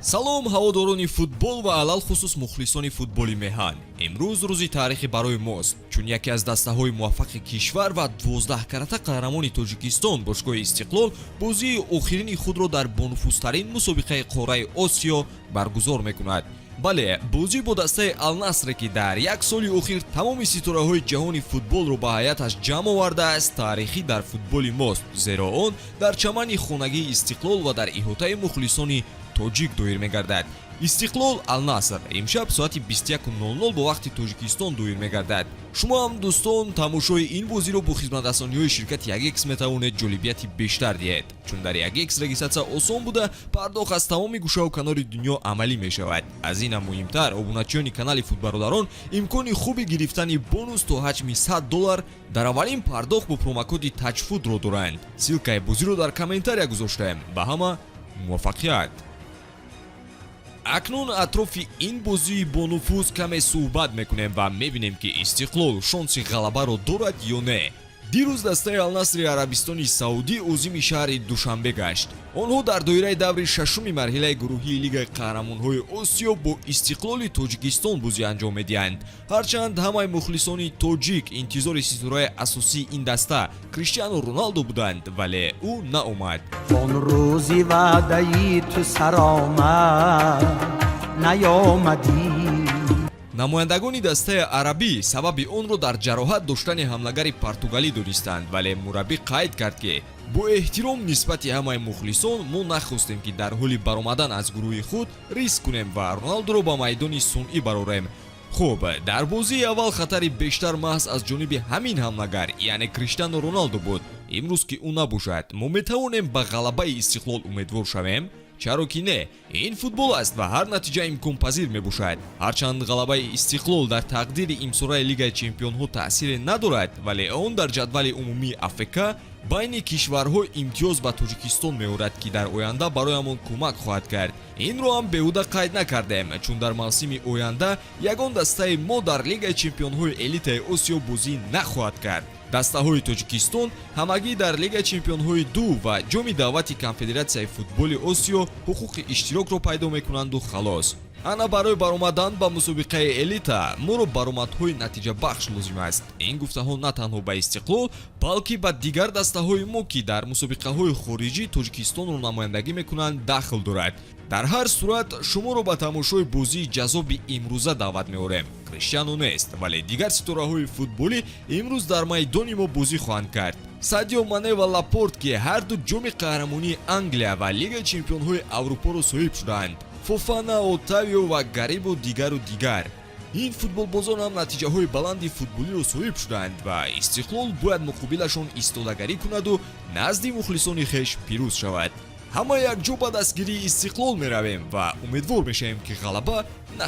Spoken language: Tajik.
Салом, ҳаводорони футбол ва алалхусус мухлисони футболи меҳан. Имрӯз рӯзи таърихӣ барои мост, чун яке аз дастаҳои муваффақи кишвар ва 12-карата қаҳрамони Тоҷикистон, бошгоҳи Истиқлол, бозии охирини худро дар бонуфузтарин мусобиқаи қораи Осиё баргузор мекунад. Бале, бозӣ бо дастаи Алнасре, ки дар як соли охир тамоми ситораҳои ҷаҳони футболро ба ҳайаташ ҷамъ овардааст, таърихӣ дар футболи мост, зеро он дар чамани хонагии Истиқлол ва дар иҳотаи мухлисони тоҷик доир мегардад. Истиқлол Алнаср имшаб соати 21:00 бо вақти Тоҷикистон доир мегардад. Шумо ҳам, дӯстон, тамошои ин бозиро бо хизматрасониҳои ширкати Ягекс метавонед ҷолибияти бештар диҳед, чун дар Ягекс регистрация осон буда, пардохт аз тамоми гӯшаву канори дунё амалӣ мешавад. Аз ин ҳам муҳимтар, обуначиёни канали Футбародарон имкони хуби гирифтани бонус то ҳаҷми 100 доллар дар аввалин пардохт бо промокоди ТАҶФУТро доранд. Ссылкаи бозиро дар комментария гузоштаем. Ба ҳама муваффақият! Акнун атрофи ин бозии бонуфуз каме суҳбат мекунем ва мебинем, ки Истиқлол шонси ғалабаро дорад ё не. Дирӯз дастаи Алнасри Арабистони Саудӣ озими шаҳри Душанбе гашт. Онҳо дар доираи даври шашуми марҳилаи гурӯҳии Лигаи қаҳрамонҳои Осиё бо Истиқлоли Тоҷикистон бозӣ анҷом медиҳанд. Ҳарчанд ҳамаи мухлисони тоҷик интизори ситораи асосии ин даста Криштиану Роналдо буданд, вале ӯ наомад. Он рӯзи ваъдаи ту саромад, наёмадӣ. Намояндагони дастаи арабӣ сабаби онро дар ҷароҳат доштани ҳамлагари португалӣ донистанд, вале мураббӣ қайд кард, ки бо эҳтиром нисбати ҳамаи мухлисон мо нахостем, ки дар ҳоли баромадан аз гурӯҳи худ риск кунем ва Роналдоро ба майдони сунъӣ барорем. Хуб, дар бозии аввал хатари бештар маҳз аз ҷониби ҳамин ҳамлагар, яъне Криштиану Роналдо буд. Имрӯз ки ӯ набошад, мо метавонем ба ғалабаи Истиқлол умедвор шавем? Чаро ки не? Ин футбол аст ва ҳар натиҷа имконпазир мебошад. Ҳарчанд ғалабаи Истиқлол дар тақдири имсолаи Лигаи чемпионҳо таъсире надорад, вале он дар ҷадвали умумии АФК байни кишварҳо имтиёз ба Тоҷикистон меорад, ки дар оянда бароямон кӯмак хоҳад кард. Инро ҳам беҳуда қайд накардем, чун дар мавсими оянда ягон дастаи мо дар Лигаи чемпионҳои элитаи Осиё бозӣ нахоҳад кард. Дастаҳои Тоҷикистон ҳамагӣ дар Лигаи чемпионҳои ду ва Ҷоми даъвати Конфедератсияи футболи Осиё ҳуқуқи иштирокро пайдо мекунанду халос. Ана барои баромадан ба мусобиқаи элита моро баромадҳои натиҷабахш лозим аст. Ин гуфтаҳо на танҳо ба Истиқлол, балки ба дигар дастаҳои мо, ки дар мусобиқаҳои хориҷӣ Тоҷикистонро намояндагӣ мекунанд, дахл дорад. Дар ҳар сурат, шуморо ба тамошои бозии ҷаззоби имрӯза даъват меорем. Криштиану нест, вале дигар ситораҳои футболӣ имрӯз дар майдони мо бозӣ хоҳанд кард: Садио Мане ва Лапорт, ки ҳарду Ҷоми қаҳрамонии Англия ва Лигаи чемпионҳои Аврупоро соҳиб шудаанд, Фофана, Отавио ва Гарибу дигару дигар. Ин футболбозон ҳам натиҷаҳои баланди футболиро соҳиб шудаанд ва Истиқлол бояд муқобилашон истодагарӣ кунаду назди мухлисони хеш пирӯз шавад. Ҳама якҷо ба дастгирии Истиқлол меравем ва умедвор мешавем, ки ғалаба.